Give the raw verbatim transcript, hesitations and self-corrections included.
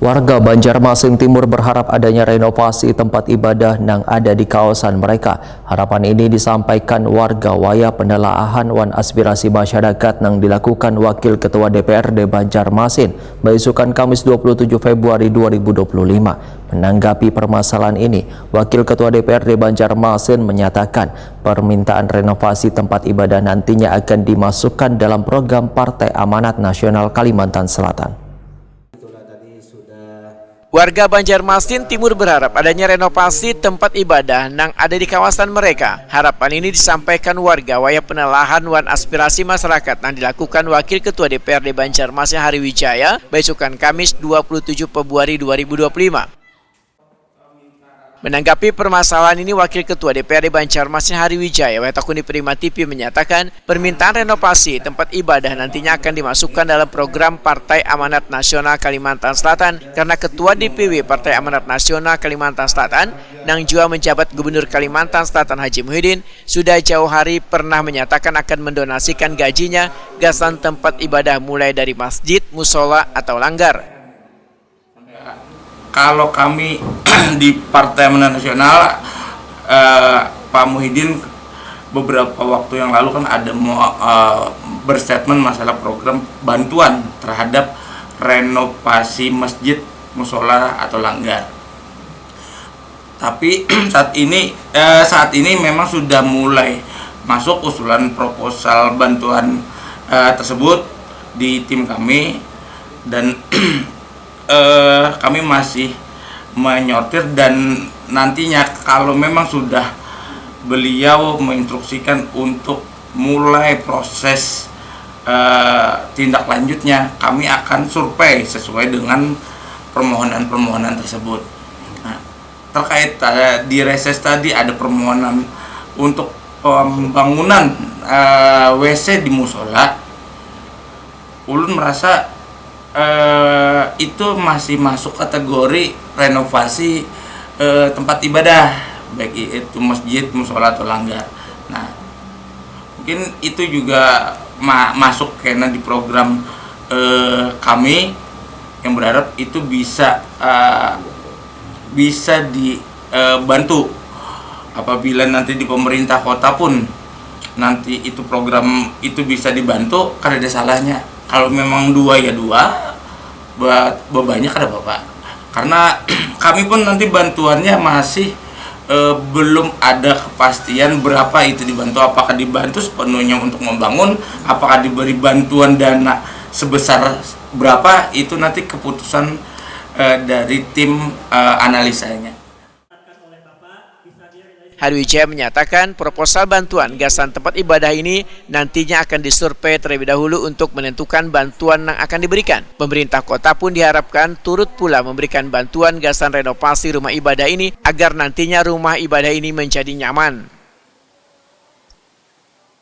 Warga Banjarmasin Timur berharap adanya renovasi tempat ibadah nang ada di kawasan mereka. Harapan ini disampaikan warga wayah penelaahan wan aspirasi masyarakat nang dilakukan Wakil Ketua D P R D Banjarmasin, baisukan Kamis dua puluh tujuh Februari dua ribu dua puluh lima. Menanggapi permasalahan ini, Wakil Ketua D P R D Banjarmasin menyatakan, permintaan renovasi tempat ibadah nantinya akan dimasukkan dalam program Partai Amanat Nasional Kalimantan Selatan. Warga Banjarmasin Timur berharap adanya renovasi tempat ibadah nang ada di kawasan mereka. Harapan ini disampaikan warga wayah penelaahan wan aspirasi masyarakat nang dilakukan Wakil Ketua D P R D Banjarmasin Hari Wijaya, baisukan Kamis dua puluh tujuh Februari dua ribu dua puluh lima. Menanggapi permasalahan ini, Wakil Ketua D P R D Banjarmasin Hari Wijaya, wayah takuni Prima T V, menyatakan, permintaan renovasi tempat ibadah nantinya akan dimasukkan dalam program Partai Amanat Nasional Kalimantan Selatan karena Ketua D P W Partai Amanat Nasional Kalimantan Selatan, nang jua menjabat Gubernur Kalimantan Selatan Haji Muhyiddin, sudah jauh hari pernah menyatakan akan mendonasikan gajinya gasan tempat ibadah mulai dari masjid, musola, atau langgar. Kalau kami di Partai Amanat Nasional, eh, Pak Muhyiddin beberapa waktu yang lalu kan ada mau eh, berstatement masalah program bantuan terhadap renovasi masjid, musola atau langgar. Tapi saat ini eh, saat ini memang sudah mulai masuk usulan proposal bantuan eh, tersebut di tim kami dan eh, kami masih menyortir dan nantinya kalau memang sudah beliau menginstruksikan untuk mulai proses eh, tindak lanjutnya, kami akan survei sesuai dengan permohonan-permohonan tersebut. Nah, terkait eh, di reses tadi ada permohonan untuk pembangunan eh, W C di musola. Ulun merasa eh, itu masih masuk kategori renovasi eh, tempat ibadah, baik i- itu masjid, musola atau langgar. Nah, mungkin itu juga ma- masuk kena di program eh, kami yang berharap itu bisa eh, bisa dibantu apabila nanti di pemerintah kota pun nanti itu program itu bisa dibantu, kada ada salahnya. Kalau memang dua ya dua, buat bebanyak kada apa-apa. Karena kami pun nanti bantuannya masih eh, belum ada kepastian berapa itu dibantu, apakah dibantu sepenuhnya untuk membangun, apakah diberi bantuan dana sebesar berapa, itu nanti keputusan eh, dari tim eh, analisanya. Hari Wijaya menyatakan proposal bantuan gasan tempat ibadah ini nantinya akan disurvei terlebih dahulu untuk menentukan bantuan yang akan diberikan. Pemerintah kota pun diharapkan turut pula memberikan bantuan gasan renovasi rumah ibadah ini agar nantinya rumah ibadah ini menjadi nyaman.